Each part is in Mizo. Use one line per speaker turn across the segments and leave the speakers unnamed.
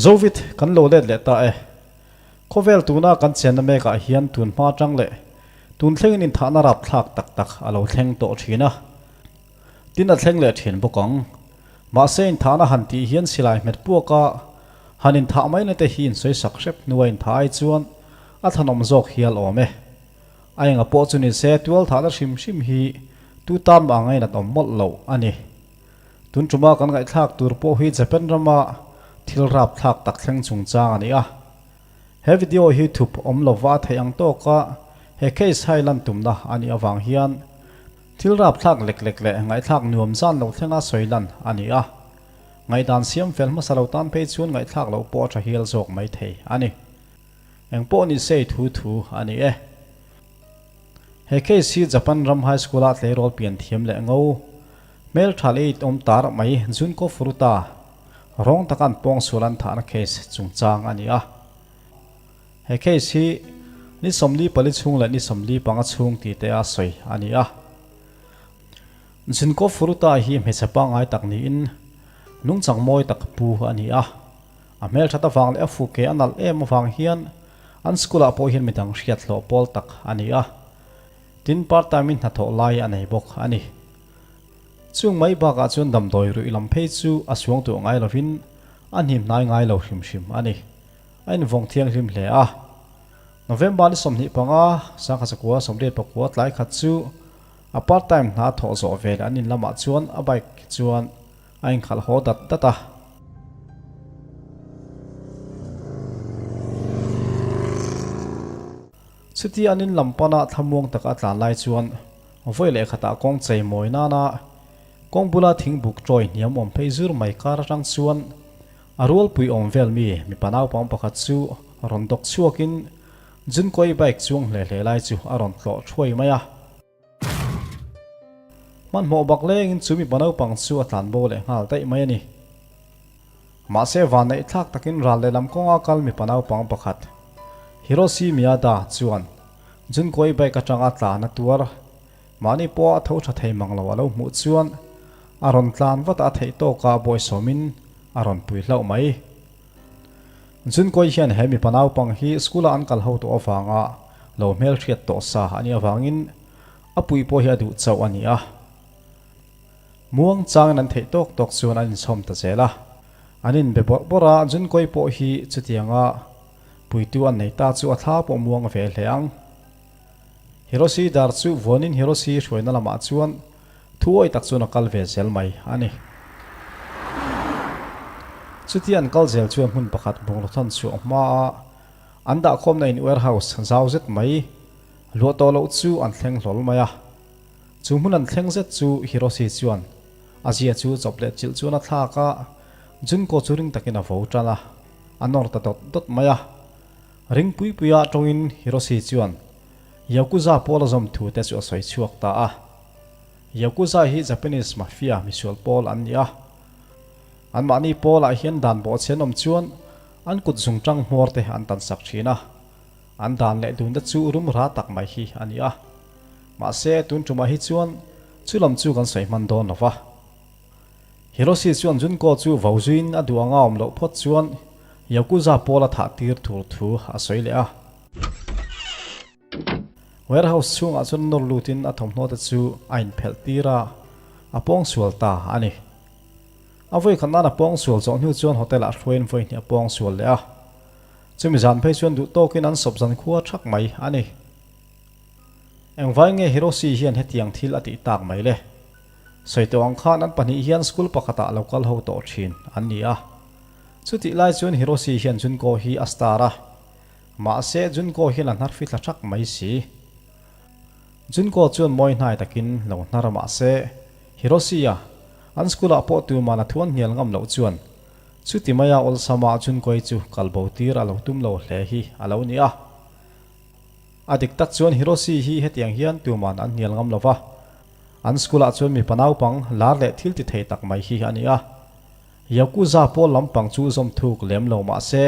Zovit kan lo let leh ta e. Khawvel tuna kan chenna mekah hian tun hma atang leh tun thlengin inthahna rapthlak tak tak a lo thleng tawh thin a. Tin a thleng leh thin bawk ang. Mahse inthahna han tih hian silai hmet puaka han inthah mai na te hi insawisak hrep hnua inthah ai chuan a thanawm zawk hial awm e. A enga pawh chu ni se tual thahna hrim hrim hi tu tan mah ngainat awm mawlh loh a ni. Tun tuma kan ngaihthlak tur pawh hi Japan rama thil rapthlak tak thleng chungchang a ni a. He video hi thup awm lova a theih ang tawka he case hai lan tumna a nih avang hian thil rapthlak lek lek leh ngaihthlak nuam zan lo thlenga sawi lan a ni a. Ngaihdan siam fel hmasa lo tan phei chuan ngaihthlak loh pawh a tha hial zawk mai thei a ni. Eng pawh ni se i thu thu a ni e. He case hi Japan ram high school ah tleirawl pian thiam leh ngo hmel tha leh it awm tar mai Junko Furuta rawng taka an pawngsual an thahna case chungchang a ni a. He case hi ni 44 chhung leh ni 45 chhung ti te a sawi a ni a. Junko Furuta hi hmeichhe pangngai tak niin nungchang mawi tak pu a ni a. A hmelthat avang leh a fuke a nalh em avang hian an school ah pawh hian midang hriat hlawh pawl tak a ni a, tin part time in hnathawh lai a nei bawk a ni. Chung mai bakah chuan damdawi ruih lam phei chu a suang duh ngai lovin a hnim hnai ngai lo hrim hrim a ni. A invawng thianghlim hle a. November ni 25, sangkhat 89 tlai khat chu a part time hna thawh zawh vel an in lamah chuan a bike chuan A inkhalh haw dat dat a. Chuti an in lam pana thlamuang taka a tlan lai chuan vawi leh khatah kawng chei mawi nana kawng bula thing buk tawi hniam awm phei zur mai kar atang chuan a rualpui awm vel mi mipa naupang pakhat chu rawn dawk chhuakin Junko-i bike chuang hle hle lai chu a rawn tlawh thuai mai a. Hmanhmawh bak lengin chu mipa naupang chu a tlan bo leh nghal daih mai a ni. Mahse vanneih thlak takin ral lehlam kawnga kal mipa naupang pakhat, Hiroshi Miyada chuan Junko-i bike atanga tlan a tuar. Mahni pawha a tho tha thei mang lo a lo hmuh chuan a rawn tlan vat a, a theih tawka bawisawmin a rawn pui hlauh mai. Junko-i hian he mipa naupang hi school-a an kal ho tawh avanga lo hmelhriat tawh sa a nih avangin a pui pawh hi a duh chauh a ni a. Muang changin an theih tawk tawk chuan an inchhawm ta zel a. An inbe bawrh bawrh a, Junko-i pawh hi chutianga puitu an nei ta chu a thla pawh muang ve hle ang. Hiroshi dar chu vuanin Hiroshi hruaina lamah chuan Thuawi tak chuan a kal ve zel mai a ni. Chutia an kal zel chuan hmun pakhat bungraw thawn chhuah hma a an dahkhawmna in warehouse zau zet mai luah tawh loh chu an thleng hlawl mai a. Chu hmun an thleng zet chu Hiroshi chuan a zia chu chawp leh chilh chuan a thlak a, Junko chu ring takin a vo tan a, a nawr ta dawt dawt mai a. Ring pui puia tawngin Hiroshi chuan Yakuza pawl a zawm thu te chu a sawi chhuak ta a. Yakuza hi Japanese mafia misual pawl an ni a. Anmahni pawlah hian dan bawhchhe an awm chuan an kut zungtang hmawr te an tan sak thin a. An dan leh dunna chu rum ra tak mai hi a ni a. Mahse, tun tumah hi chuan chu lam chu kan sawi hman dawn lo va. Hiroshi chuan Junko chu vo zuiin a duh anga awm loh phawt chuan Yakuza pawl a thah tir tur thu a sawi leh a. Warehouse chhungah chuan nawr lutin a thawmhnaw te chu a inphelh tir a, a pawng sual ta a ni. A vawi khat nan a pawng sual zawh hnu chuan hotel ah hruaiin vawi hnih a pawng sual leh a. Chumi zan phei chuan duh tawkin an sawp zan khua thak mai a ni. Engvai nge Hiroshi hian hetiang thil a tih tak mai le? Sawi tawh ang khan an pahnih hian school pakhatah lo kal ho tawh thin an ni a. Chutih lai chuan Hiroshi hian Junko hi a star a. Mahse, Junko hian a hnar fithla thak mai si. Junko chuan mawi hnai takin lo hnar a mahse, Hiroshi-a, an school-ah pawh tuman a thuan hnial ngam loh chuan chuti maia awlsama Junko-i chu kal bo tir a lo tum lo hle hi a lo ni a. A dik tak chuan Hiroshi hi hetiang hian tuman an hnial ngam lo va, an school-ah chuan mipa naupang lar leh thil ti thei tak mai hi a ni a. Yakuza pawl lampang chu zawm thuk lem lo mahse,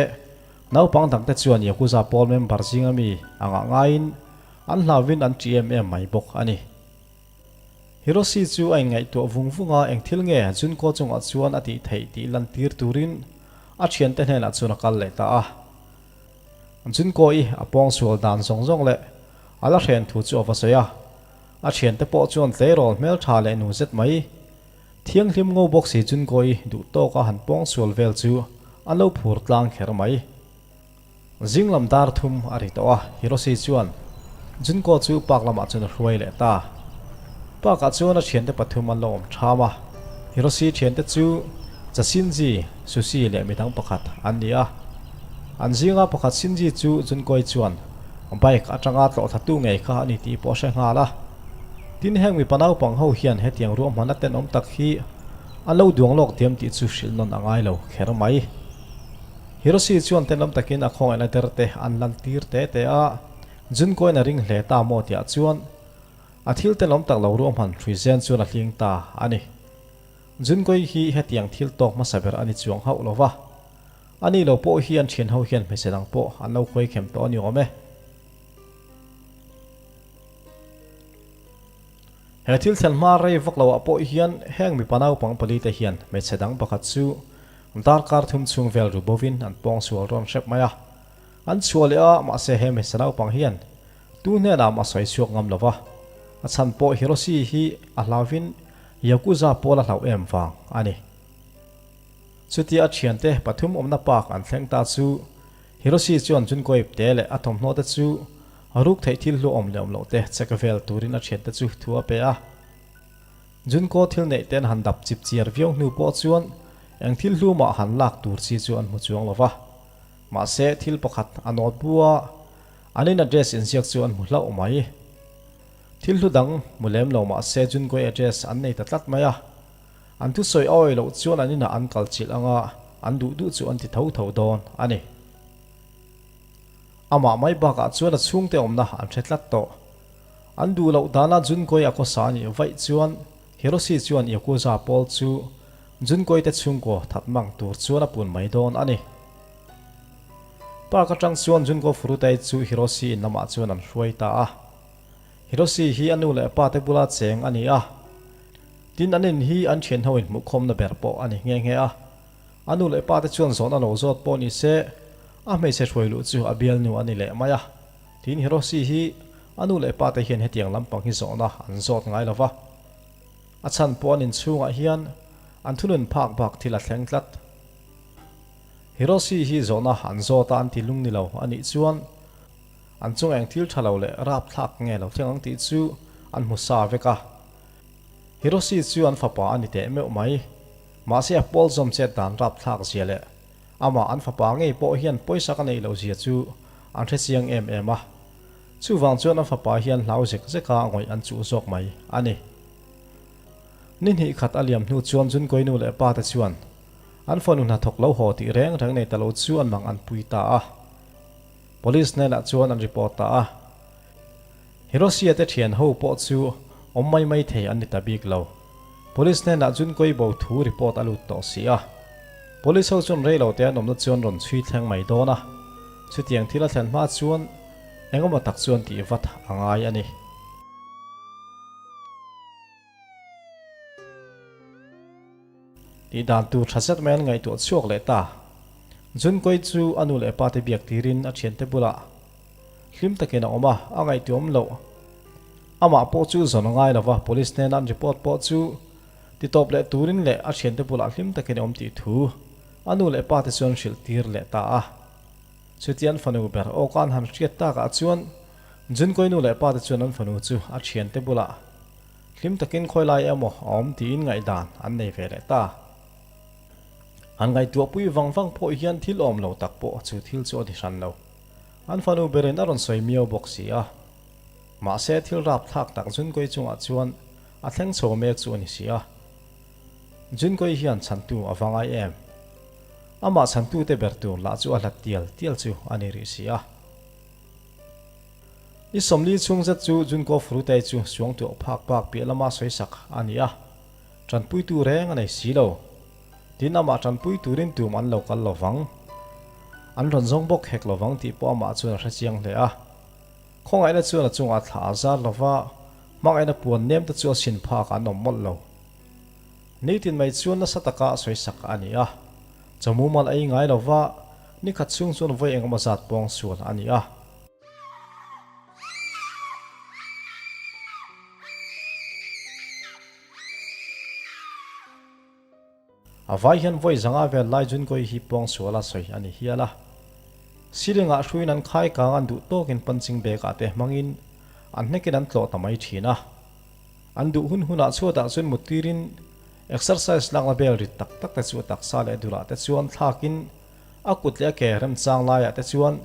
Naupang dangte chuan Yakuza pawl member zinga mi a ngah ngaiin an hlauvin an ṭi em em mai bawk a ni. Hiroshi chu a inngaihtuah vung vung a, eng thil nge Junko chungah chuan a tih theih tih lantir turin a thiante hnenah chuan a kal leh ta a. Junko-i a pawngsual dan zawng zawng leh a la hren thu chu a va sawi a, a thiante pawh chuan tleirawl hmeltha leh nu zet mai. Thianghlim ngo bawk si Junko-i duh tawka han pawngsual vel chu an lo phur tlang kher mai. Zing lam dar thum a ri tawh a, Hiroshi chuan Junko chu park lamah chuan a hruai leh ta. Park ah chuan a thiante pathum an lo awm tham a, Hiroshi thiante chu Jashinji, Sushi leh midang pakhat an ni a. An zinga pakhat Shinji chu Junko-i chuan bike atanga tlawh thlatu ngei kha a ni tih pawh a hre nghal a. Tin heng mipa naupang ho hian hetiang ruahmanna tenawm tak hi an lo duang lawk diam tih chu hrilh nawn a ngai lo kher mai. Hiroshi chuan tenawm takin a khawngaihna der te an lan tir te te a, Junko-in a ring hle ta maw tiah chuan a thil tenawm tak lo ruahman hrui zen chuan a hling ta a ni. Junko-i hi hetiang thil tawk hmasa ber a ni chuang hauh lo va, a ni lo pawh hi an thian ho hian hmeichhe dang pawh an lo khawi khem tawh a ni awm e. He thil thlen hma rei vak loah pawh hian heng mipa naupang palite hian hmeichhe dang pakhat chu darkar thum chhung vel ru bovin an pawng sual rawn hrep mai a. An chhuah leh a, mahse he hmeichhe naupang hian tu hnenah mah sawi chhuak ngam lo va. A chhan pawh Hiroshi hi a hlauvin Yakuza pawl a hlauh em vang a ni. Chutia a thiante pathum awmna park an thleng ta chu Hiroshi chuan Junko-i te leh a thawmhnaw te chu A ruk theih thil hlu awm leh awm loh te check vel turin a thiante chu thu a pe a. Junko thil neih te an han dap chip chiar viau hnu pawh chuan eng thil hlu mah han lak tur chi chu an hmu chuang lo va. Mahse thil pakhat a nawt bu a, an in address inziak chu an hmu hlauh mai. Thil hlu dang hmu lem lo mahse Junko-i address an nei ta tlat mai a. An thusawi awi loh chuan an inah an kal chilh anga an duh duh chu an ti tho tho dawn a ni. Amah mai bakah chuan a chhungte awmna an hre tlat tawh. An duh loh dana Junkoi a khawsa a nih vaih chuan Hiroshi chuan Yakuza pawl chu Junkoi te chhungkaw that mang tur chuan a pun mai dawn a ni. Park atang chuan Junko Furutai chu Hiroshi in lamah chuan an hruai ta a. Hiroshi hi a nu leh a pa te bula cheng a ni a. Tin an in hi an thianho inhmuhkhawmna ber pawh a ni nghe nghe a. A nu leh pa te chuan zawhna lo zawt pawh ni se, a hmeichhe hruai luh chu a bialnu a ni leh mai a. Tin Hiroshi hi a nu leh pa te hian hetiang lampang hi zawhna an zawt ngai lo va. A chhan pawh an inchhungah hian an thunun phak bak thil a thleng tlat. Hiroshi hi zawhna an zawt a an ti lung ni lo a nih chuan an chung eng thil tha lo leh rapthlak nge lo thleng ang tih chu an hmu sa vek a. Hiroshi chu an fapa a ni teh meuh mai. Mahse a pawl zawm chet dan rapthlak zia leh amah an fapa ngei pawh hian pawisa ka neih loh zia chu an hre chiang em em a. Chuvang chuan an fapa hian hlau zek zeka ngawih an chuh zawk mai a ni. Ni hnih khat a liam hnu chuan Junkoinu nu leh pa te chuan an fanu hnathawk lo haw tih reng reng nei ta lo chu an mang an pui ta a. Police hnenah chuan an report ta a. Hiroshia te thian ho pawh chu awm mai mai thei an ni ta bik lo. Police hnenah chun kawi bo thu report a lut tawh si a. Police ho chuan rei lo te an awmna chuan rawn chhui thleng mai dawn a. Chutiang thil a thlen hma chuan engemaw tak chuan tih vat a ngai a ni. Tih dan tur tha zet mai an ngaihtuah chhuak leh ta. Junkoy chu a nu leh pa te biak tirin a thiante bulah hlim takin a awm a, a ngaihtuahawm loh. Amah pawh chu zawn a ngai lova, police hnena an report pawh chu titawp leh turin leh a thiante bulah hlim takin a awm tih thu a nu leh pa te chuan hrilh tir leh ta a. Chuti an fanu ber awka an han hriat takah chuan Junkoy nu leh pa te chuan an fanu chu a thiante bulah Hlim takin khawi lai emaw a awm tiin ngaihdan an nei ve leh ta. An ngaihtuahpui vang vang pawh hian thil awm lo tak pawh chu thil chu a ni hran lo. An fanu berin a rawn sawi miau bawk si a. Mahse thil rapthlak tak Junkoy chungah chuan a thleng chho mek chu a ni si a. Junkoy hian chhantu a va ngai em? Amah chhantute ber tur lah chu a hlat tial tial chu a ni rih si a. Ni 40 chhung zet chu Junko Furutei chu suangtuah phak bak piah lama sawisak a ni a, tanpuitu reng a nei si lo. Tin, amah tanpui turin tum an lo kal lo vang. An rawn zawng bawk hek lo vang tih pawh amah chuan a hre chiang hle a. Khawngaihna chuan a chungah thla a zar lo va, hmangaihna puan nem te chu a sin phak an awm mawlh lo. Nitin mai chuan nasa taka sawisak a ni a. Chaw mumal a ei ngai lo va, ni khat chhung chuan vawi engemaw zat pawng sual a ni a. A vai hian vawi zanga vel lai Junko-i hi pawng sual a sawi a ni hial a. Ceiling ah hruiin an khai kang an duh tawkin punching bag ah te hmangin an hnekin an tlawh ta mai thin a. An duh hun hunah chhuatah chuan mut tirin exercise lakna bel rit tak tak te chu a taksa leh dulah te chuan thlakin a kut leh a ke remchang laiah te chuan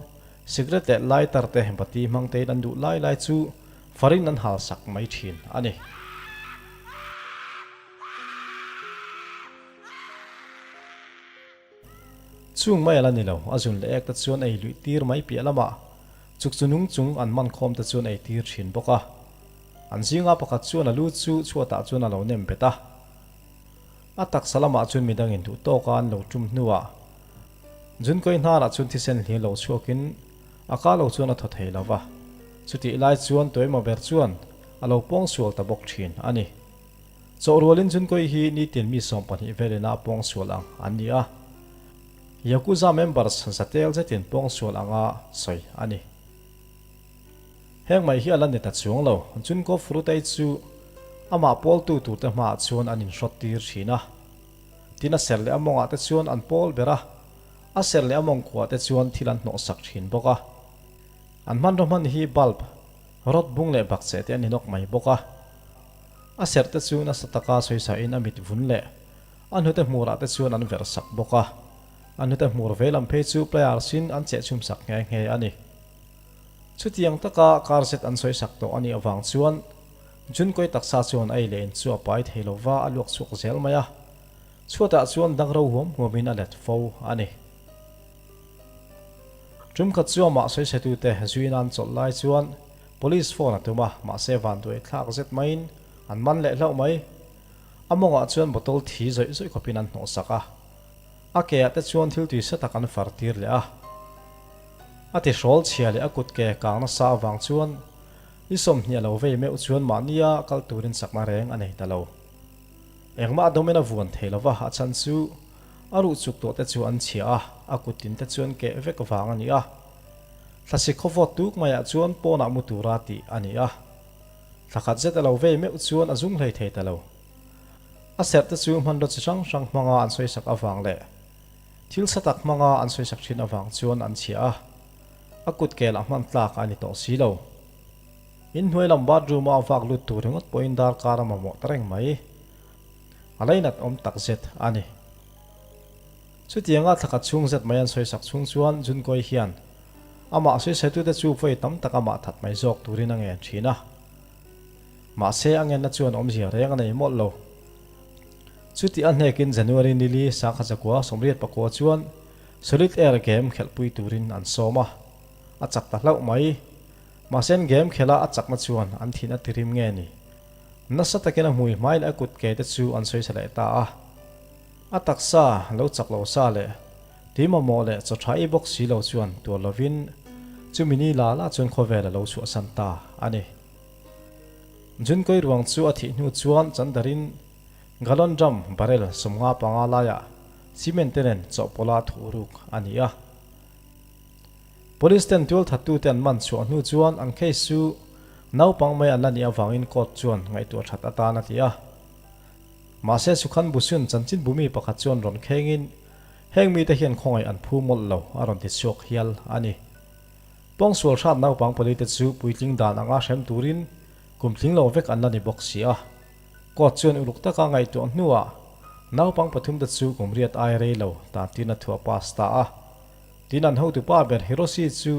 cigarette leh lighter te bati hmang tein an duh lai lai chu farin an hal sak mai thin a ni. Chung mai a la ni lo, a zun leh ek te chuan ei luih tir mai piah lamah chuk chu nung chung an man khawm te chuan ei tir thin bawk a. An zinga pakhat chuan a lu chu chhuatah chuan a lo nem bet a. A taksa lamah chuan midangin duh tawka an lo tum hnuah Junkawi hnarah chuan thisen hlir lo chhuakin a ka lo chuan a thaw thei lo va, chutih lai chuan tuaemaw ber chuan a lo pawng sual ta bawk thin a ni. Chawhrualin Junkawi hi nitin mi 12 velin a pawng sual ang an ni a, Yakuza members zatel zetin pawng sual anga sawi a ni. Heng mai hi a la ni ta chuang lo, Junko Furutei chu amah pawltu turte hmaah chuan an inhrawt tir thin a. Tin a ser leh a mawngah te chuan an pawl ber a, a ser leh a mawng kuah te chuan thil an hnawhsak thin bawk a. An hmanraw hman hi bulb, rod bung leh bakcheh te an inawk mai bawk a. A serh te chu nasa taka sawisain a mit vun leh a hnute hmurah te chuan an verh sak bawk a. A hnute hmur vei lam phei chu pliers in an cheh chhum sak nghe nghe a ni. Chutiang taka kar zet an sawisak tawh a nih avang chuan Junkawi taksa chuan a ei leh in chu a pai thei lo va, a luak chhuak zel mai a. Chhuatah chuan dang ro huam huamin a let fo a ni. Tumkhat chu amah sawisetute zuiin an chawlh lai chuan Police phone a tum a, mahse vanduai thlak zet maiin an man leh hlauh mai. A mawngah chuan bottle thi zawih zawih khawpin an hnawhsak a. A ke ah te chuan thil tui sa tak an far tir leh a. A ti hrawl chhia leh a kut ke kang nasa avang chuan ni 20 a lo vei meuh chuan mahnia kal turin chakna reng a nei ta lo. Engmah a dawmin a vuan thei lo va, a chhan chu a ruh chuk tawh te chu an chhia a, a kut tin te chuan keh vek vang a ni a. Thlasik khaw vawt tuk maiah chuan pawnah mu tura tih a ni a. Thla khat zet a lo vei meuh chuan a zung hlei thei ta lo. A serh te chu hmanraw chi hrang hrang hmanga an sawisak avang leh thil sa tak hmanga an sawisak thin avang chuan an chhia a, a kut kel a hman tlak a ni tawh si lo. Inhnuai lam bathroom-a a vak lut tur ringawt pawhin darkar a mamawh ta reng mai. A lainat awm tak zet a ni. Chutianga thla khat chhung zet mai an sawisak chhung chuan Junkawi hian amah sawisaitute chu vawi tam tak amah that mai zawk turin a ngen thin a. Mahse a ngenna chuan awmzia reng a nei mawlh lo. Chuti a hnekin January nili sangkhat zakua 84 chuan Solid Air game khelhpui turin an sawm a, a chak ta hlauh mai. Mahse an game khelha a chakna chuan an thin a tirim nge ni? Nasa takin a hmui hmai leh a kut ke te chu an sawisa leh ta a. A taksa lo chak lo sa leh tui mamawh leh chaw tha ei bawk si lo chuan tuar lovin chumi ni la la chuan khawvel a lo chhuahsan ta a ni. Junkawi ruang chu a thih hnu chuan chandarin gallon drum barrel 55 laiah cement te nen chawhpawlha thuh ruk a ni a. Police ten tualthattute an man chhuah hnu chuan an case chu naupang mai an la nih avangin court chuan ngaihtuah that atan a ti a. Mahse Sukhan Busun chanchin bumi pakhat chuan rawn khengin heng mite hian khawngaih an phu mawlh lo a rawn ti chhuak hial a ni. Pawngsual hrat naupang palite chu puitling dan anga hrem turin kum tling lo vek an la ni bawk si a. Court chuan uluk taka ngaihtuah hnuah naupang pathumte chu kum riat ai rei lo tan tirna thuah pass ta a. Tin an hotupa ber Hiroshi chu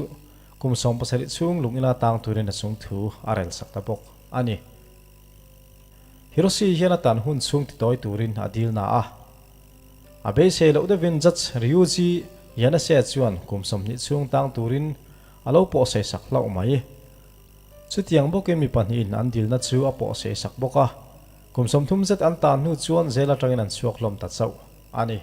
kum 17 chhung lungina tang turin a chung thu a rel sak ta bawk a ni. Hiroshi hian a tan hun chhung titawi turin a dil na a. A beisei loh deuhin Judge Ryuji Yanase chuan kum 20 chhung tang turin a lo pawhsei sak hlauh mai. Chutiang bawkin mi pahnihin an dilna chu a pawhsei sak bawk a. Kum 30 zet an tan hnu chuan jail atangin an chhuak hlawm ta chauh a ni.